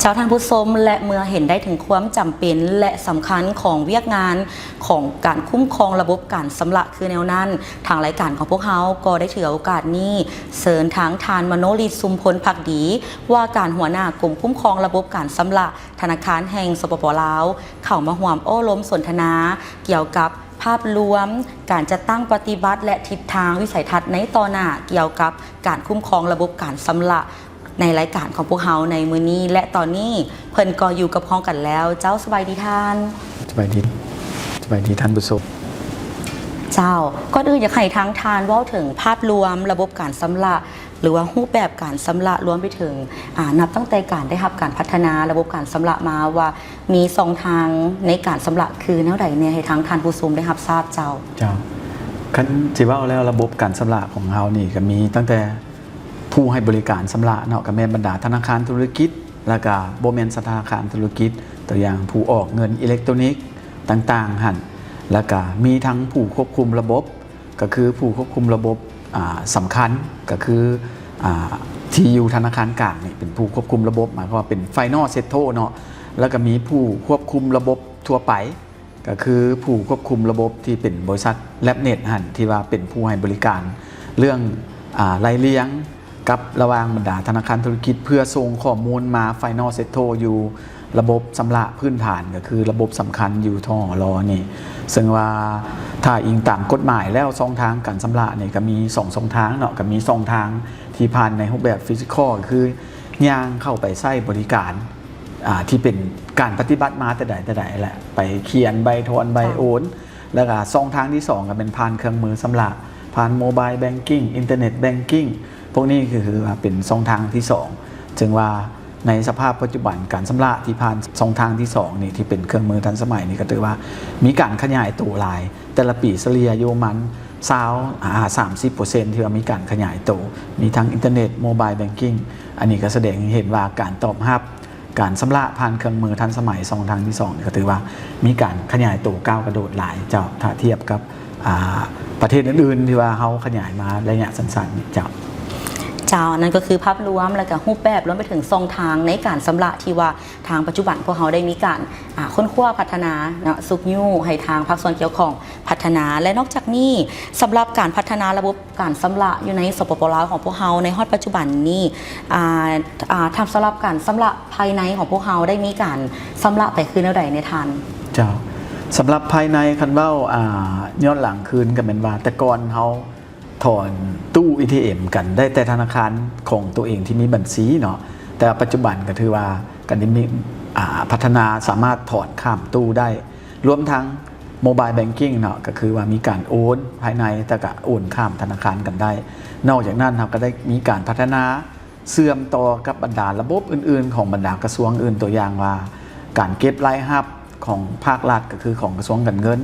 ເຈົ້າທ່ານຜູ້ຊົມ ແລະ ເມື່ອເຫັນໄດ້ເຖິງຄວາມຈຳເປັນ ແລະ ສຳຄັນຂອງວຽກງານຂອງການຄຸ້ມຄອງລະບົບການຊຳລະຄືແນວນັ້ນ, ທາງລາຍການຂອງພວກເຮົາກໍໄດ້ຖືໂອກາດນີ້ເຊີນທາງທ່ານ ມະໂນລິດ ຊຸມພົນພັກດີ ວ່າການຫົວໜ້າກົມຄຸ້ມຄອງລະບົບການຊຳລະ ທະນາຄານແຫ່ງ ສປປ ລາວ ເຂົ້າມາຮ່ວມໂອ້ລົມສົນທະນາກ່ຽວກັບພາບລວມການຈັດຕັ້ງປະຕິບັດ ແລະ ທິດທາງວິໄສທັດໃນຕໍ່ໜ້າກ່ຽວກັບການຄຸ້ມຄອງລະບົບການຊຳລະ ໃນລາຍການຂອງພວກເຮົາໃນມື້ນີ້ ແລະ ຕອນນີ້ເພິ່ນກໍຢູ່ກັບເຮົາກັນແລ້ວ. ເຈົ້າ ສະບາຍດີທ່ານ. ສະບາຍດີ ສະບາຍດີທ່ານຜູ້ຊົມ. ເຈົ້າ ກ່ອນອື່ນຢາກໃຫ້ທາງທ່ານເວົ້າເຖິງພາບລວມລະບົບການຊຳລະ ຫຼືວ່າຮູບແບບການຊຳລະ ລວມໄປເຖິງ ອາ ນັບຕັ້ງແຕ່ການໄດ້ຮັບການພັດທະນາລະບົບການຊຳລະມາ ວ່າມີຊ່ອງທາງໃນການຊຳລະຄືແນວໃດແດ່ ໃຫ້ທາງທ່ານຜູ້ຊົມໄດ້ຮັບຊາບເຈົ້າ. ເຈົ້າ ຄັນຊິເວົ້າແລ້ວລະບົບການຊຳລະຂອງເຮົານີ້ກໍມີຕັ້ງແຕ່ຜູ້ໃຫ້ບໍລິການຊຳລະເນາະ ກໍແມ່ນບັນດາທະນາຄານທຸລະກິດ ແລ້ວກໍບໍ່ແມ່ນທະນາຄານທຸລະກິດ ຕົວຢ່າງຜູ້ອອກເງິນອີເລັກໂຕຣນິກຕ່າງໆຫັ້ນ ແລ້ວກໍມີທັງຜູ້ຄວບຄຸມລະບົບ ກໍຄືຜູ້ຄວບຄຸມລະບົບ ອາ ສຳຄັນ ກໍຄື ອາ ທີ່ຢູ່ທະນາຄານກາງນີ້ເປັນຜູ້ຄວບຄຸມລະບົບ ໝາຍຄວາມວ່າເປັນ final settle ເນາະ ແລ້ວກໍມີຜູ້ຄວບຄຸມລະບົບທົ່ວໄປ ກໍຄືຜູ້ຄວບຄຸມລະບົບທີ່ເປັນບໍລິສັດ ແລັບເນັດ ຫັ້ນ ທີ່ວ່າເປັນຜູ້ໃຫ້ບໍລິການເລື່ອງ ອາ ໄລ່ລຽງ ກັບລະຫວ່າງບັນດາທະນາຄານທຸລະກິດ ເພື່ອສົ່ງຂໍ້ມູນມາ final settle ຢູ່ລະບົບຊຳລະພື້ນຖານ ກໍຄືລະບົບສຳຄັນຢູ່ ທຫລ ນີ້ ເຊິ່ງວ່າຖ້າອີງຕາມກົດໝາຍແລ້ວ ຊ່ອງທາງການຊຳລະນີ້ກໍມີສອງຊ່ອງທາງເນາະ ກໍມີຊ່ອງທາງທີ່ຜ່ານໃນຮູບແບບ physical ກໍຄືຍ່າງເຂົ້າໄປໃຊ້ບໍລິການ ອາ ທີ່ເປັນການປະຕິບັດມາແຕ່ໃດແຕ່ໃດແຫຼະ ໄປຂຽນໃບຖອນໃບໂອນ ແລ້ວກໍຊ່ອງທາງທີສອງກໍແມ່ນຜ່ານເຄື່ອງມືຊຳລະ ຜ່ານ mobile banking internet banking ພວກນີ້ກໍຄືວ່າເປັນຊ່ອງທາງທີສອງ ເຊິ່ງວ່າໃນສະພາບປັດຈຸບັນການຊຳລະທີ່ຜ່ານຊ່ອງທາງທີສອງນີ້ ທີ່ເປັນເຄື່ອງມືທັນສະໄໝນີ້ ກໍຖືວ່າມີການຂະຫຍາຍໂຕຫຼາຍ ແຕ່ລະປີສະເລ່ຍຢູ່ປະມານຊາວຫາສາມສິບເປີເຊັນ ທີ່ວ່າມີການຂະຫຍາຍໂຕ ມີທັງ internet mobile banking ອັນນີ້ກໍສະແດງໃຫ້ເຫັນວ່າການຕອບຮັບ ການຊຳລະຜ່ານເຄື່ອງມືທັນສະໄໝຊ່ອງທາງທີສອງນີ້ ກໍຖືວ່າມີການຂະຫຍາຍໂຕກ້າວກະໂດດຫຼາຍເຈົ້າ ຖ້າທຽບກັບ ອາ ປະເທດອື່ນໆ ທີ່ວ່າເຮົາຂະຫຍາຍມາໄລຍະສັ້ນໆນີ້ເຈົ້າ. ເຈົ້າ ນັ້ນກໍຄືພາບລວມ ແລ້ວກໍຮູບແບບ ລວມໄປເຖິງຊ່ອງທາງໃນການຊຳລະ ທີ່ວ່າທາງປັດຈຸບັນພວກເຮົາໄດ້ມີການ ອາ ຄົ້ນຄວ້າພັດທະນາເນາະ ຊຸກຍູ້ໃຫ້ທາງພາກສ່ວນກ່ຽວຂ້ອງພັດທະນາ ແລະ ນອກຈາກນີ້ ສຳລັບການພັດທະນາລະບົບ ການຊຳລະຢູ່ໃນ ສປປ ລາວ ຂອງພວກເຮົາໃນຮອດປັດຈຸບັນນີ້ ອາ ອາ ທາງສຳລັບການຊຳລະພາຍໃນຂອງພວກເຮົາໄດ້ມີການຊຳລະໄປຄືແນວໃດແດ່ທ່ານ? ເຈົ້າ ສຳລັບພາຍໃນ ຄັນເວົ້າ ອາ ຍ້ອນຫຼັງຄືນກໍແມ່ນວ່າ ແຕ່ກ່ອນເຮົາຖອນຕູ້ ເອທີເອັມ ກັນໄດ້ແຕ່ທະນາຄານຂອງຕົວເອງທີ່ມີບັນຊີເນາະ ແຕ່ວ່າປັດຈຸບັນກໍຖືວ່າກໍໄດ້ມີ ອາ ພັດທະນາສາມາດຖອນຂ້າມຕູ້ໄດ້ ລວມທັງ mobile banking ເນາະ ກໍຄືວ່າມີການໂອນພາຍໃນ ແຕ່ກະໂອນຂ້າມທະນາຄານກັນໄດ້. ນອກຈາກນັ້ນ ເຮົາກໍໄດ້ມີການພັດທະນາເຊື່ອມຕໍ່ກັບບັນດາລະບົບອື່ນໆ ຂອງບັນດາກະຊວງອື່ນ ຕົວຢ່າງວ່າ ການເກັບລາຍຮັບຂອງພາກລັດ ກໍຄືຂອງກະຊວງການເງິນ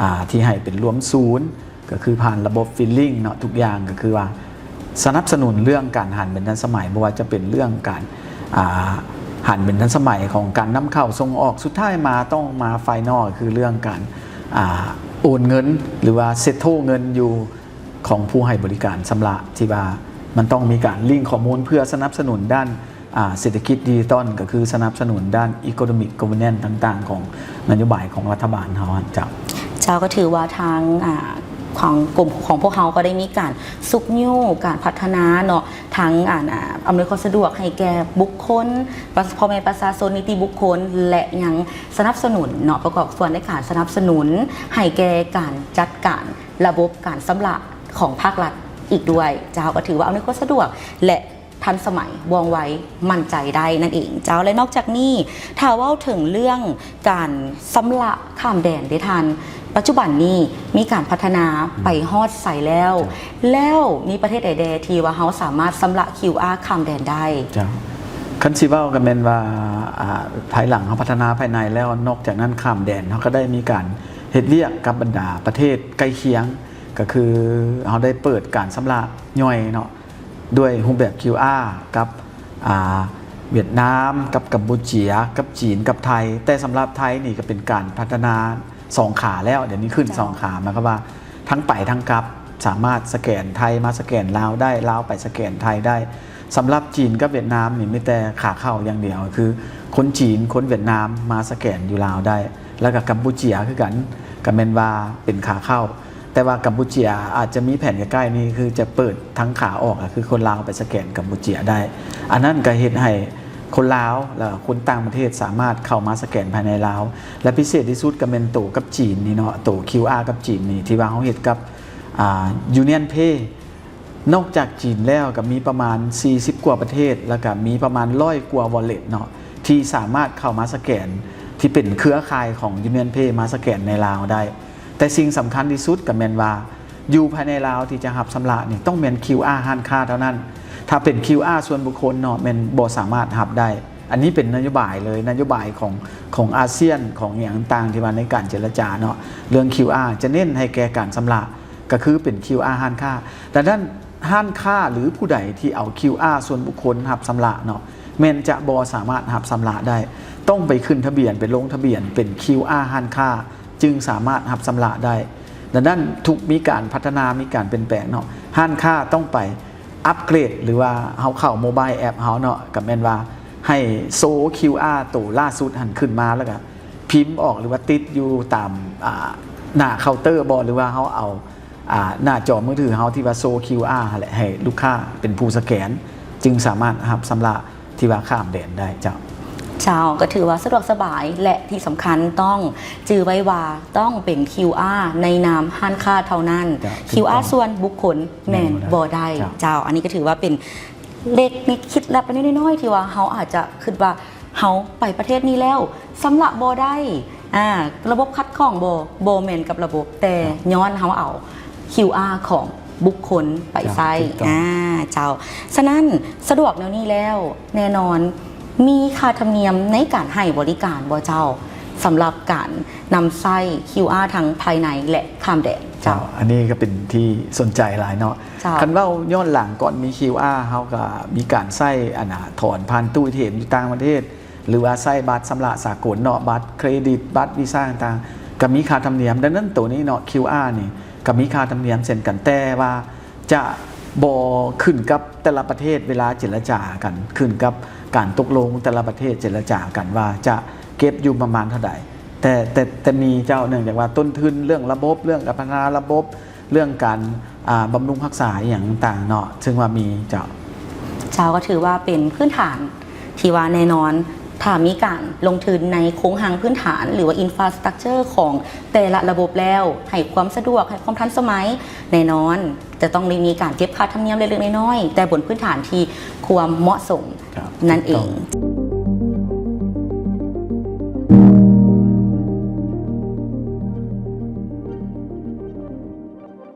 ອາ ທີ່ໃຫ້ເປັນລວມສູນ ກໍຄືຜ່ານລະບົບ billing ເນາະ ທຸກຢ່າງກໍຄືວ່າສະໜັບສະໜູນເລື່ອງການຫັນເປັນທັນສະໄໝ ບໍ່ວ່າຈະເປັນເລື່ອງການ ອາ ຫັນເປັນທັນສະໄໝຂອງການນຳເຂົ້າສົ່ງອອກ ສຸດທ້າຍມາຕ້ອງມາ final ກໍຄືເລື່ອງການ ອາ ໂອນເງິນ ຫຼືວ່າ settle ເງິນຢູ່ຂອງຜູ້ໃຫ້ບໍລິການຊຳລະ ທີ່ວ່າມັນຕ້ອງມີການລິ້ງຂໍ້ມູນເພື່ອສະໜັບສະໜູນດ້ານ ອາ ເສດຖະກິດດິຈິຕອນ ກໍຄືສະໜັບສະໜູນດ້ານ economic governance ຕ່າງໆ ຂອງນະໂຍບາຍຂອງລັດຖະບານເຮົາຫັ້ນເຈົ້າ. ເຈົ້າ ກໍຖືວ່າທາງ ອາ ຂອງກົມຂອງພວກເຮົາກໍໄດ້ມີການຊຸກຍູ້ການພັດທະນາເນາະ ທັງ ອາ ອຳນວຍຄວາມສະດວກໃຫ້ແກ່ບຸກຄົນ ປະ ພໍ່ແມ່ປະຊາຊົນ ນິຕິບຸກຄົນ ແລະ ຍັງສະໜັບສະໜູນເນາະ ປະກອບສ່ວນໃນການສະໜັບສະໜູນໃຫ້ແກ່ການຈັດການລະບົບການຊຳລະຂອງພາກລັດອີກດ້ວຍ. ເຈົ້າ ກໍຖືວ່າອຳນວຍຄວາມສະດວກ ແລະ ທັນສະໄໝ ວ່ອງໄວ ໝັ້ນໃຈໄດ້ນັ້ນເອງເຈົ້າ. ແລະ ນອກຈາກນີ້ ຖ້າເວົ້າເຖິງເລື່ອງການຊຳລະຂ້າມແດນເດທ່ານ, ປັດຈຸບັນນີ້ມີການພັດທະນາໄປຮອດໃສແລ້ວ? ເຈົ້າ. ແລ້ວມີປະເທດໃດແດ່ທີ່ວ່າເຮົາສາມາດຊຳລະ ຄິວອາ ຂ້າມແດນໄດ້? ເຈົ້າ. ຄັນຊິເວົ້າກໍແມ່ນວ່າ ອາ ພາຍຫຼັງເຮົາພັດທະນາພາຍໃນແລ້ວ, ນອກຈາກນັ້ນຂ້າມແດນເຮົາກໍໄດ້ມີການເຮັດວຽກກັບບັນດາປະເທດໃກ້ຄຽງ, ກໍຄືເຮົາໄດ້ເປີດການຊຳລະຍ່ອຍເນາະ ດ້ວຍຮູບແບບ ຄິວອາ ກັບ ອາ ຫວຽດນາມ ກັບກຳປູເຈຍ ກັບຈີນ ກັບໄທ. ແຕ່ສຳລັບໄທນີ້ກໍເປັນການພັດທະນາສອງຂາແລ້ວ, ດຽວນີ້ຂຶ້ນ ເຈົ້າ ສອງຂາ, ໝາຍຄວາມວ່າທັງໄປທັງກັບ ສາມາດສະແກນໄທມາສະແກນລາວໄດ້, ລາວໄປສະແກນໄທໄດ້. ສຳລັບຈີນກັບຫວຽດນາມນີ້ມີແຕ່ຂາເຂົ້າຢ່າງດຽວ ຄືຄົນຈີນ ຄົນຫວຽດນາມມາສະແກນຢູ່ລາວໄດ້ ແລ້ວກໍກຳປູເຈຍຄືກັນ ກໍແມ່ນວ່າເປັນຂາເຂົ້າ ແຕ່ວ່າກຳປູເຈຍອາດຈະມີແຜນໃກ້ໆນີ້ ຄືຈະເປີດທາງຂາອອກ ກໍຄືຄົນລາວໄປສະແກນກຳປູເຈຍໄດ້ ອັນນັ້ນກໍເຮັດໃຫ້ຄົນລາວ ແລ້ວກໍຄົນຕ່າງປະເທດສາມາດເຂົ້າມາສະແກນພາຍໃນລາວ ແລະ ພິເສດທີ່ສຸດກໍແມ່ນໂຕກັບຈີນນີ້ເນາະ ໂຕຄິວອາກັບຈີນນີ້ ທີ່ວ່າເຮົາເຮັດກັບ ອ່າ Union Pay ນອກຈາກຈີນແລ້ວກໍມີປະມານສີ່ສິບກວ່າປະເທດ ແລ້ວກໍມີປະມານຮ້ອຍກວ່າ wallet ເນາະ ທີ່ສາມາດເຂົ້າມາສະແກນ ທີ່ເປັນເຄືອຂ່າຍຂອງ Union Pay ມາສະແກນໃນລາວໄດ້ ແຕ່ສິ່ງສຳຄັນທີ່ສຸດກໍແມ່ນວ່າ ຢູ່ພາຍໃນລາວທີ່ຈະຮັບຊຳລະນີ້ຕ້ອງແມ່ນຄິວອາຮ້ານຄ້າເທົ່ານັ້ນ ຖ້າເປັນຄິວອາສ່ວນບຸກຄົນເນາະ ແມ່ນບໍ່ສາມາດຮັບໄດ້ ອັນນີ້ເປັນນະໂຍບາຍເລີຍ ນະໂຍບາຍຂອງ ຂອງອາຊຽນ ຂອງອີ່ຫຍັງຕ່າງໆ ທີ່ວ່າໃນການເຈລະຈາເນາະ ເລື່ອງຄິວອາຈະເນັ້ນໃຫ້ແກ່ການຊຳລະ ກໍຄືເປັນຄິວອາຮ້ານຄ້າ ດັ່ງນັ້ນ ຮ້ານຄ້າ ຫຼື ຜູ້ໃດທີ່ເອົາຄິວອາສ່ວນບຸກຄົນຮັບຊຳລະເນາະ ແມ່ນຈະບໍ່ສາມາດຮັບຊຳລະໄດ້ ຕ້ອງໄປຂຶ້ນທະບຽນ ໄປລົງທະບຽນເປັນຄິວອາຮ້ານຄ້າ ຈຶ່ງສາມາດຮັບຊຳລະໄດ້ ດັ່ງນັ້ນ ທຸກມີການພັດທະນາ ມີການປ່ຽນແປງເນາະ ຮ້ານຄ້າຕ້ອງໄປອັບເກຣດ ຫຼືວ່າເຮົາເຂົ້າ mobile app ເຮົາເນາະ ກໍແມ່ນວ່າໃຫ້ໂຊຄິວອາໂຕລ່າສຸດຫັ້ນຂຶ້ນມາ ແລ້ວກໍພິມອອກ ຫຼືວ່າຕິດຢູ່ຕາມ ອ່າ ໜ້າເຄົາເຕີບໍ ຫຼືວ່າເຮົາເອົາ ອ່າ ໜ້າຈໍມືຖືເຮົາທີ່ວ່າໂຊຄິວອາຫັ້ນແຫຼະ ໃຫ້ລູກຄ້າເປັນຜູ້ສະແກນ ຈຶ່ງສາມາດຮັບຊຳລະທີ່ວ່າຂ້າມແດນໄດ້ເຈົ້າ. ເຈົ້າ ກໍຖືວ່າສະດວກສະບາຍ ແລະ ທີ່ສຳຄັນຕ້ອງຈື່ໄວ້ວ່າຕ້ອງເປັນຄິວອາໃນນາມຮ້ານຄ້າເທົ່ານັ້ນ ເຈົ້າ ຄິວອາສ່ວນບຸກຄົນແມ່ນບໍ່ໄດ້ ເຈົ້າ ເຈົ້າ ອັນນີ້ກໍຖືວ່າເປັນເລັກນິດຄິດລັບເລັກໆນ້ອຍໆ ທີ່ວ່າເຮົາອາດຈະຄິດວ່າ ເຮົາໄປປະເທດນີ້ແລ້ວ ຊຳລະບໍ່ໄດ້ ອ່າ ລະບົບຂັດຂ້ອງບໍ່? ບໍ່ແມ່ນກັບລະບົບ ແຕ່ ເຈົ້າ ຍ້ອນເຮົາເອົາຄິວອາຂອງບຸກຄົນໄປໃຊ້ ເຈົ້າ ຖືກຕ້ອງ ອ່າ ເຈົ້າ. ສະນັ້ນ ສະດວກແນວນີ້ແລ້ວ ແນ່ນອນ ມີຄ່າທຳນຽມໃນການໃຫ້ບໍລິການບໍ່ເຈົ້າ? ສຳລັບການນຳໃຊ້ຄິວອາທັງພາຍໃນ ແລະ ຂ້າມແດນ ເຈົ້າ ເຈົ້າ. ອັນນີ້ກໍເປັນທີ່ສົນໃຈຫຼາຍເນາະ ເຈົ້າ. ຄັນເວົ້າຍ້ອນຫຼັງ ກ່ອນມີຄິວອາ ເຮົາກໍມີການໃຊ້ ອັນນ່າ ຖອນຜ່ານຕູ້ເອທີເອັມຢູ່ຕ່າງປະເທດ ຫຼືວ່າໃຊ້ບັດຊຳລະສາກົນເນາະ ບັດເຄຣດິດ ບັດວີຊາຕ່າງໆ ກໍມີຄ່າທຳນຽມ. ດັ່ງນັ້ນ ໂຕນີ້ເນາະ ຄິວອາ ນີ້ກໍມີຄ່າທຳນຽມເຊັ່ນກັນ ແຕ່ວ່າຈະບໍ່ຂຶ້ນກັບແຕ່ລະປະເທດເວລາເຈລະຈາກັນ ຂຶ້ນກັບການຕົກລົງແຕ່ລະປະເທດເຈລະຈາກັນວ່າຈະເກັບຢູ່ປະມານເທົ່າໃດ. ແຕ່ ແຕ່ ແຕ່ມີເຈົ້າ ເນື່ອງຈາກວ່າຕົ້ນທຶນເລື່ອງລະບົບ ເລື່ອງການພັດທະນາລະບົບ ເລື່ອງການ ອ່າ ບຳລຸງຮັກສາອີ່ຫຍັງຕ່າງໆເນາະ ເຊິ່ງວ່າມີເຈົ້າ. ເຈົ້າ ກໍຖືວ່າເປັນພື້ນຖານທີ່ວ່າແນ່ນອນ ຖ້າມີການລົງທຶນໃນໂຄງຮ່າງພື້ນຖານ ຫຼືວ່າ infrastructure ຂອງແຕ່ລະລະບົບແລ້ວ ໃຫ້ຄວາມສະດວກ ໃຫ້ຄວາມທັນສະໄໝ ແນ່ນອນຈະຕ້ອງໄດ້ມີການເກັບຄ່າທຳນຽມເລັກໆນ້ອຍໆ ແຕ່ບົນພື້ນຖານທີ່ຄວາມເໝາະສົມ ເຈົ້າ ນັ້ນເອງ.